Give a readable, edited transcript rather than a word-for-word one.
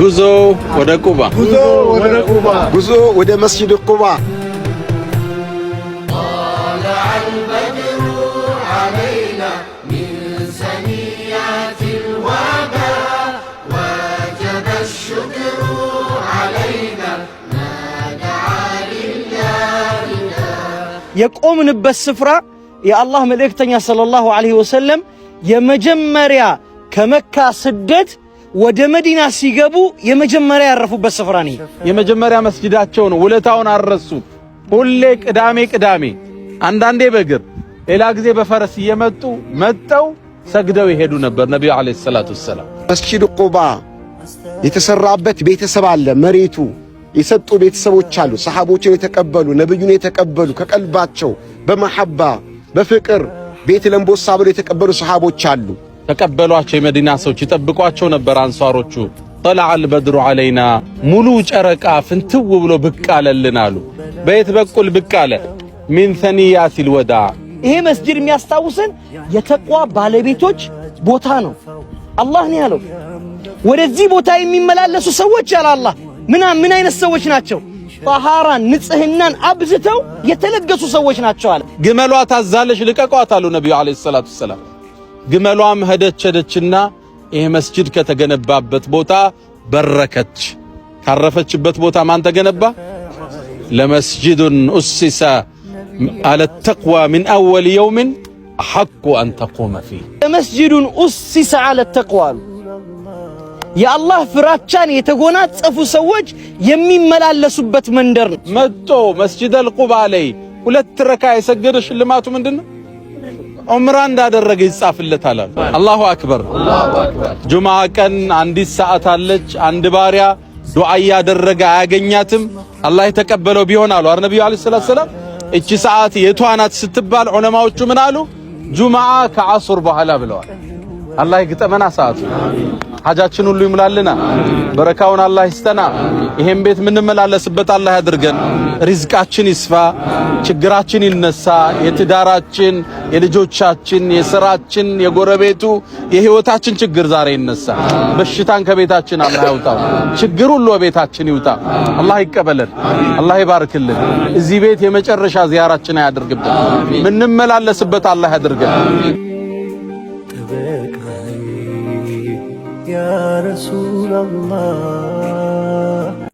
ጉዞ ወደ ቁባ። ጉዞ ወደ ቁባ። ጉዞ ወደ መስጂድ ቁባ። طلع البدر علينا من ثنيات الوداع، وجب الشكر علينا ما دعا لله. የቆምንበት ስፍራ የአላህ መልእክተኛ ሰለላሁ ዐለይሂ ወሰለም የመጀመሪያ ከመካ ስደት ወደ መዲና ሲገቡ የመጀመሪያ ያረፉበት ስፍራ ነው። የመጀመሪያ መስጂዳቸው ነው። ውለታውን አልረሱት። ሁሌ ቅዳሜ ቅዳሜ፣ አንዳንዴ በእግር፣ ሌላ ጊዜ በፈረስ እየመጡ መጠው ሰግደው ይሄዱ ነበር ነቢዩ ዓለይሂ ሰላቱ ወሰላም። መስጂድ ቁባ የተሰራበት ቤተሰብ አለ። መሬቱ የሰጡ ቤተሰቦች አሉ። ሰሓቦችን የተቀበሉ፣ ነብዩን የተቀበሉ፣ ከቀልባቸው በመሐባ በፍቅር ቤት ለምቦሳ ብለው የተቀበሉ ሰሓቦች አሉ። ተቀበሏቸው። የመዲና ሰዎች ይጠብቋቸው ነበር አንሷሮቹ። طلع البدر علينا፣ ሙሉ ጨረቃ ፍንትው ብሎ ብቅ አለልን አሉ። በየት በኩል ብቅ አለ? من ثنيات الوداع። ይሄ መስጂድ የሚያስታውሰን የተቅዋ ባለቤቶች ቦታ ነው። አላህ ነው ያለው። ወደዚህ ቦታ የሚመላለሱ ሰዎች ያለ አላህ ምን አይነት ሰዎች ናቸው? ጠሃራን ንጽህናን አብዝተው የተለገሱ ሰዎች ናቸው አለ። ግመሏ ታዛለች፣ ልቀቋት አሉ ነቢዩ ዓለይሂ ሰላቱ ወሰላም። ግመሏም ሄደች ሄደችና ይሄ መስጂድ ከተገነባበት ቦታ በረከች። ካረፈችበት ቦታ ማን ተገነባ? لمسجد أسس على التقوى من أول يوم أحق أن تقوم فيه። لمسجد أسس على التقوى አሉ። የአላህ ፍራቻን የተጎናጸፉ ሰዎች የሚመላለሱበት መንደር ነው። መጥቶ መስጂደል ቁባ ላይ ሁለት ረካ የሰገደ ሽልማቱ ምንድን ነው? ዑምራ እንዳደረገ ይጻፍለታል። አላሁ አክበር። ጁምዓ ቀን አንዲት ሰዓት አለች። አንድ ባሪያ ዱዓ እያደረገ አያገኛትም። አላህ የተቀበለው ቢሆን አሉ ነብዩ ዓለይሂ ሰላቱ ሰላም። እቺ ሰዓት የቷ ናት ስትባል ዑለማዎቹ ምን አሉ? ጁምዓ ከዐሱር በኋላ ብለዋል። አላህ ይግጠመና ሰዓቱ፣ ሐጃችን ሁሉ ይሙላልና፣ በረካውን አላህ ይስጠና። ይሄን ቤት የምንመላለስበት አላህ ያድርገን። ሪዝቃችን ይስፋ፣ ችግራችን ይነሳ። የትዳራችን፣ የልጆቻችን፣ የስራችን፣ የጎረቤቱ፣ የህይወታችን ችግር ዛሬ ይነሳ። በሽታን ከቤታችን አላህ ያውጣው። ችግር ሁሉ ቤታችን ይውጣ። አላህ ይቀበለን፣ አላህ ይባርክልን። እዚህ ቤት የመጨረሻ ዚያራችን አያድርግብን። ምንመላለስበት አላህ ያድርገን። ጠበቃዬ ያ ረሱላላህ።